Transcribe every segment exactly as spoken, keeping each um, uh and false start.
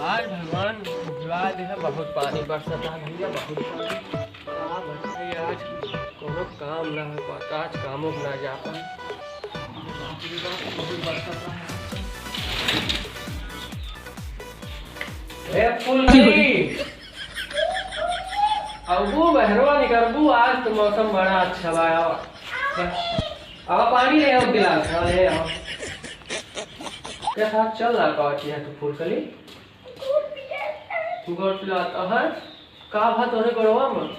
आज भगवान भिजवा दे है, बहुत पानी बरसत है भैया, बहुत पानी। का बताई, आज कोनो काम ना हो पाता, आज कामो ना जा पाए। बाप रे बाप, बहुत बरसत है। ए फूलकली, अब वो बहरवा निकलबू, आज तो मौसम बड़ा अच्छा बा। आवा, आवा पानी ले आओ गिलास, हाँ, ले आओ। के साथ चल ना पावत है तू फूलकली? तू गोड़ पिलाता है? का भा तोरे गोड़वा में?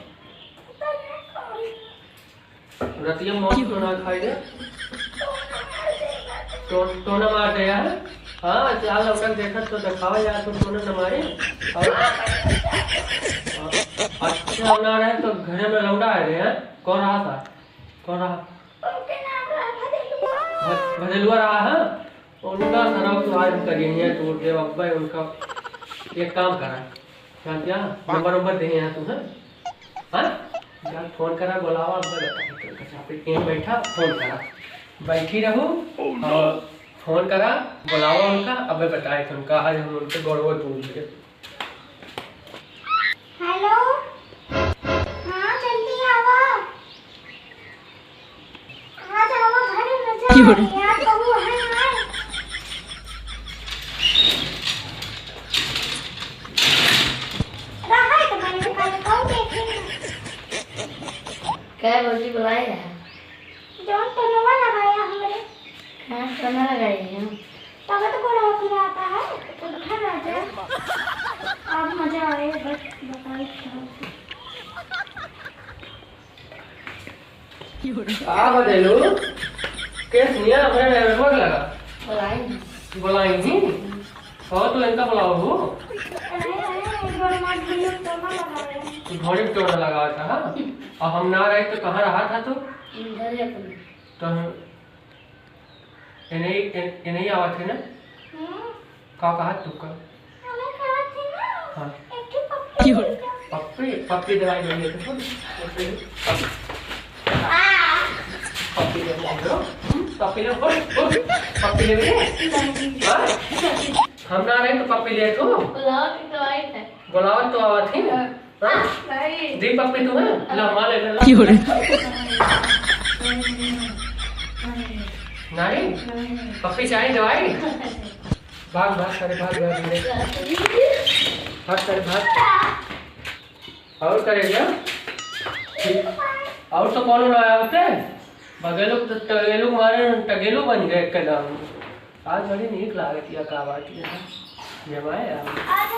रतिया मौत तो ना खाई रे। तो, टोना मार दे यार। हाँ, चाल लौटक देखत तो देखावा यार, तू टोना न मारे। और, अच्छा, ना रहे तो घरे में लौंडा आ गए हैं। कौन रहा था? कौन रहा? उनके नाम रहा भदेलुआ। भ-, भदेलुआ रहा है? उनका सरौ तो आज उनका गेहिया तोड़ दे, अब्बे उनका एक काम करा। क्या, क्या? नंबर, नंबर दे यहाँ तू, हाँ? हाँ? जा फोन करा, बुलावा, अब्बे बता, तो कचापे के बैठा, फोन करा। बैठी रहू और फोन करा, बुलावा उनका, अब्बे बताए थे उनका, आज हम उनके गोड़वा तोड़ दे। हेलो, हाँ, जल्दी आवा। आ जावा, घरे में जा। क्यों रे? यार, कहू है, आए। रहा है तो मैंने कल कहू देखे। क्या भौजी बुलाए हैं? जौन टोनवा लगाया हमरे। हाँ, टोना लगाई है। तब तो गोड़वा पिराता है, उठा ना जा। अब मजा आए, बस बताई क्या। का बदेलू? केस निया अपने ड्राइवर लगा। बुलाई। बुलाई ही? हो तो इनका बुलाओ हो। अरे, अरे, गोड़ मार दियो, टोना लगा रहे हैं। घोड़ी पे टोना लगा था, हाँ? और हम ना रहे तो कहाँ रहा था तू? घर अपने। तो हम एने, ए-, एने ही आवत है ना? हम्म। का कहा तू का? हमें कहा थे ना, हाँ। एक ठो पप्पी क्यों? दे दो। पप्पी, पप्पी दवाई ले लेते हो। पप्पी, पप्पी। आ। पप्पी ले लो। हम्म, पप्पी ले, बोल, बोल। पप्पी ले ले। नहीं। हाँ? हम ना रहे तो पप्पी ले तू। बुलाओ तो दवाई है। बोलावत तो आवत ही। हाँ। हाँ? नहीं। दी पप्पी तू, हाँ? ला, माँ ले, ले, ला। क्यों रे? नहीं? नहीं। पप्पी चाही दवाई? भाग, भाग, सारे भाग, भाग, भाग। भाग, सारे भाग। और करे क्या? ठीक। और तो कौनो ना आवते? बगेलू तो टगेलू मारे, टगेलू बन गए एकदम। आज बड़ी नीक लागत या का बात ये है? जमाए यार। आज हम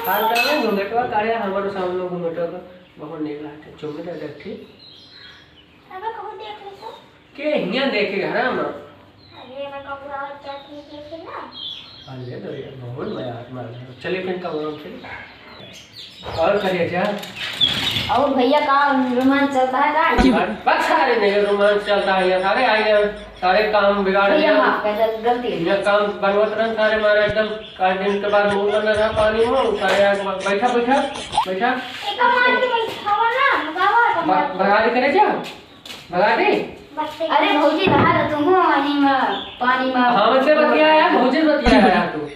हाल चाल है, घुमेटवा काढ़े, हमारे सामने घुमेटवा का बहुत नीक लागत है। चुम्मे दे दे, ठीक? अब कहूँ देख ले तो। के हियाँ देखे घरा में? अरे, मैं कपूरा और चटनी देखे ना। अरे, तो ये बहुत मजा आता है। चलिए फिर कमरे में चलिए। और करिए क्या? और भैया का रोमांस चलता है का? बस सारे नहीं रोमांस चलता है यार, सारे आए हैं, सारे काम बिगाड़ भैया दिया। माफ कर दे, गलती है। ये काम बनवत रहन सारे मारे एकदम, काट दिन के बाद मुंह बंद रहा पानी में, सारे आए, बैठा, बैठा, बैठा। एक मार के बैठावा ना, भगावा तो ब-, भगा दे करे क्या? भगा दे? अरे भौजी, रहा तो तू हो वहीं में, पानी में। हमसे बतिया यार, भौजी से बतिया यार तू।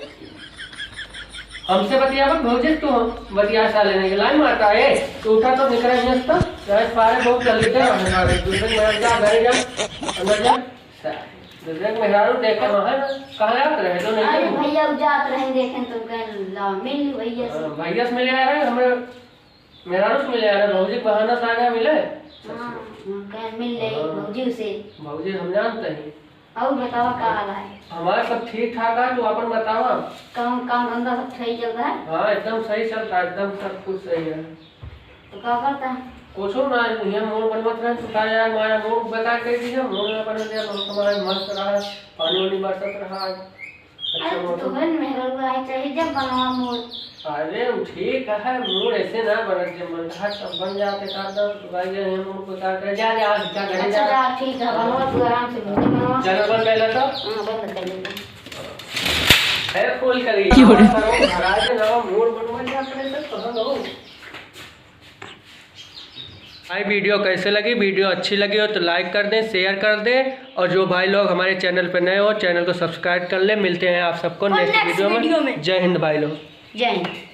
हमसे बतिया मत, भौजी से तू बतिया साले नहीं। लाइन मारता है, तू उठा तो निकल नहीं सकता। यार सारे बहुत जल्दी दे, हमारे दूसरे में जा, घर जा, अंदर जा। सारे दूसरे के मेहरारू देखा वहाँ ना, कहाँ जात रहे तो नहीं अरे तो। भैया, उ जात रहे देखें तो कहें ला मिल ली भैया से। हाँ, भैया से मिले आ रहे, हमें मेहरारू से मिले आ रहे, भौजी के बहाना से आ गया मिले। हाँ, हम कहें मिल ले हाँ। भौजी से। भौजी हम जानते हैं। और बतावा का हाल है? हमारा सब ठीक ठाक है, तू अपन बतावा। काम, काम धंधा सब सही चल रहा है? हाँ, एकदम सही चल रहा है, एकदम सब कुछ सही है। तो का करता है? कुछ ना, ये मूड बनवत रहे, तू का यार, हमारा मूड बेकार कर दिया, मूड ना बनवत रहे, हम तुम्हारे मस्त रहा, पानी वानी बरसत रहा। अच्छा, अरे, तो मौसम। तोहन मेहररुआ है, चाहे जब बनवा मोर। अरे, उ ठीक है, मूड ऐसे ना बनत, जब मन रहा तब बन जाते, काट दो, तो भाई, ये मूड को काट दे, जा, जा, जा, घरे अच्छा, जा। जा, ठीक है, बनवा, तू आराम से भोजन बनवा। चल, अपन पहले तो। हाँ, बंद कर ले। ए, फूल करी। क्यों रे? हमारा घरा के ना मूड बनवा जा, अपने से कहाँ जाऊँ? भाई, वीडियो कैसे लगी? वीडियो अच्छी लगी हो तो like कर दें, share कर दें, और जो भाई लोग हमारे channel पे नए हो, channel को subscribe कर लें। मिलते हैं आप सबको और next next video में। video में। जय हिंद भाई लोग। जय हिंद।